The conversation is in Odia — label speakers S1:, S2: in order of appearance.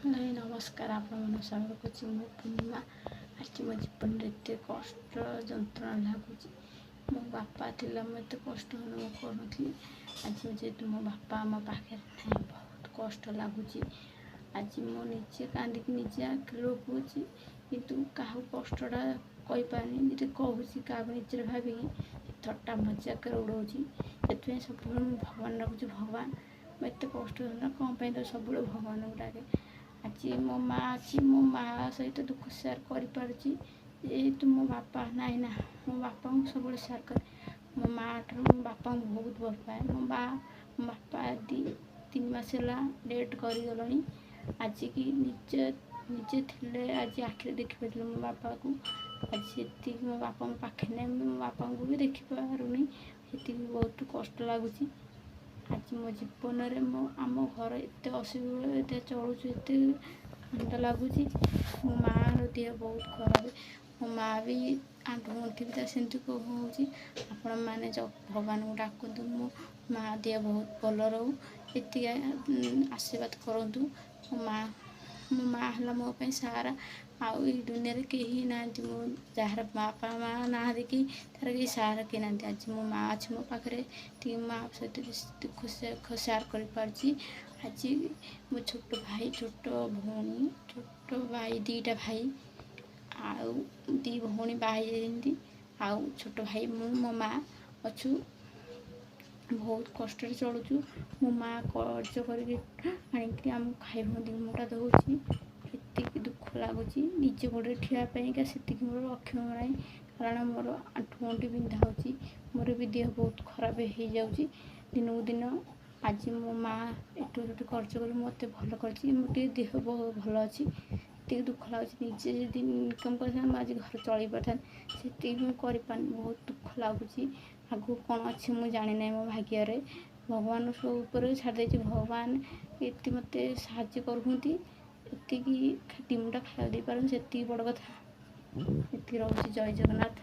S1: ଭାଇ ନମସ୍କାର, ଆପଣମାନଙ୍କୁ ସ୍ୱାଗତ କରୁଛି ମୁଁ ପୂର୍ଣ୍ଣିମା। ଆଜି ମୋ ଜୀବନରେ ଏତେ କଷ୍ଟ ଯନ୍ତ୍ରଣା ଲାଗୁଛି। ମୋ ବାପା ଥିଲା, ମୁଁ ଏତେ କଷ୍ଟ ଅନୁଭବ କରୁନଥିଲି। ଆଜି ଯେହେତୁ ମୋ ବାପା ଆମ ପାଖରେ ନାହିଁ, ବହୁତ କଷ୍ଟ ଲାଗୁଛି। ଆଜି ମୁଁ ନିଜେ କାନ୍ଦିକି ନିଜେ ଆଖି ଲୁହ ପୋଛି, କିନ୍ତୁ କାହାକୁ କଷ୍ଟଟା କହିପାରୁନି। ଯଦି କହୁଛି କାହାକୁ ନିଜର ଭାବିକି ଥଟ୍ଟା ମଜାକରେ ଉଡ଼ଉଛି। ସେଥିପାଇଁ ସବୁବେଳେ ମୁଁ ଭଗବାନ ଡାକୁଛି, ଭଗବାନ ମୁଁ ଏତେ କଷ୍ଟ କ'ଣ ପାଇଁ ତ ସବୁବେଳେ ଭଗବାନଙ୍କୁ ଡାକେ। ଆଜି ମୋ ମା' ଅଛି, ମୋ ମା' ସହିତ ଦୁଃଖ ସେୟାର କରିପାରୁଛି। ଯେହେତୁ ମୋ ବାପା ନାହିଁ ନା, ମୋ ବାପାଙ୍କୁ ସବୁବେଳେ ସେୟାର କରେ। ମୋ ମା' ଠାରୁ ମୋ ବାପାଙ୍କୁ ବହୁତ ଭଲ ପାଏ। ମୋ ମା' ମୋ ବାପା 2-3 ମାସ ହେଲା ଡେଥ୍ କରିଗଲେଣି। ଆଜିକି ନିଜେ ନିଜେ ଥିଲେ ଆଜି ଆଖିରେ ଦେଖିପାରିଲି ମୋ ବାପାକୁ। ଆଜି ସେତିକି ମୋ ବାପାଙ୍କ ପାଖରେ ନାହିଁ, ମୁଁ ମୋ ବାପାଙ୍କୁ ବି ଦେଖିପାରୁନି। ସେତିକି ବହୁତ କଷ୍ଟ ଲାଗୁଛି। ଆଜି ମୋ ଜୀବନରେ ମୋ ଆମ ଘର ଏତେ ଅସୁବିଧା ଚଳୁଛୁ, ଏତେ କାନ୍ଦ ଲାଗୁଛି। ମୋ ମାଆର ଦେହ ବହୁତ ଖରାପ। ମୋ ମାଆ ବି ଆଣ୍ଠୁ ଗଣ୍ଠି ବି ତା ସେମିତି ହେଉଛି। ଆପଣମାନେ ଭଗବାନଙ୍କୁ ଡାକନ୍ତୁ ମୋ ମାଆ ଦେହ ବହୁତ ଭଲ ରହୁ, ଏତିକି ଆଶୀର୍ବାଦ କରନ୍ତୁ। ମୋ ମାଆ, ମୋ ମାଆ ହେଲା ମୋ ପାଇଁ ସାହାରା। ଆଉ ଏଇ ଦୁନିଆରେ କେହି ନାହାନ୍ତି। ମୋ ଯାହାର ବାପା ମାଆ ନାହାନ୍ତି କି ତାର କେହି ସାହାରା କେହି ନାହାନ୍ତି। ଆଜି ମୋ ମାଆ ଅଛି ମୋ ପାଖରେ, ଟିକେ ମାଆ ସହିତ ଦୁଃଖ ସେୟାର କରିପାରୁଛି। ଆଜି ମୋ ଛୋଟ ଭାଇ, ଛୋଟ ଭଉଣୀ, ଛୋଟ ଭାଇ, 2ଟା ଭାଇ ଆଉ 2 ଭଉଣୀ ବାହା ହେଇଯାଇଛନ୍ତି। ଆଉ ଛୋଟ ଭାଇ, ମୁଁ, ମୋ ମାଆ ଅଛୁ। ବହୁତ କଷ୍ଟରେ ଚଳୁଛୁ। ମୋ ମାଆ କର୍ଜ କରିକି ଆଣିକି ଆମକୁ ଖାଇବାକୁ 2 ମୁଠା ଦେଉଛି। ଏତିକି ଦୁଃଖ ଲାଗୁଛି। ନିଜ ଗୋଡ଼ରେ ଠିଆ ପାଇଁକା ସେତିକି ମୋର ଅକ୍ଷମ ନାହିଁ, କାରଣ ମୋର ଆଣ୍ଠୁ ଗଣ୍ଠି ବିନ୍ଧା ହେଉଛି। ମୋର ବି ଦେହ ବହୁତ ଖରାପ ହେଇଯାଉଛି ଦିନକୁ ଦିନ। ଆଜି ମୋ ମାଆ ଏଠୁ ସେଠୁ କର୍ଜ କରି ମୋତେ ଭଲ କରିଛି। ମୋ ଟିକେ ଦେହ ଭଲ ଅଛି। ଏତିକି ଦୁଃଖ ଲାଗୁଛି। ନିଜେ ଯଦି ଇନକମ୍ କରିଥାନ୍ତି, ମୁଁ ଆଜି ଘରେ ଚଳେଇ ପାରିଥାନ୍ତି। ସେତିକି ମୁଁ କରିପାରୁନି, ବହୁତ ଦୁଃଖ ଲାଗୁଛି। ଆଗକୁ କ'ଣ ଅଛି ମୁଁ ଜାଣିନାହିଁ। ମୋ ଭାଗ୍ୟରେ ଭଗବାନ ସବୁ ଉପରେ ଛାଡ଼ି ଦେଇଛି। ଭଗବାନ ଏତେ ମୋତେ ସାହାଯ୍ୟ କରୁଛନ୍ତି, ଏତିକି 2 ମୁଠା ଖାଇବାକୁ ଦେଇପାରନ୍ତି, ସେତିକି ବଡ଼ କଥା। ଏତିକି ରହୁଛି। ଜୟ ଜଗନ୍ନାଥ।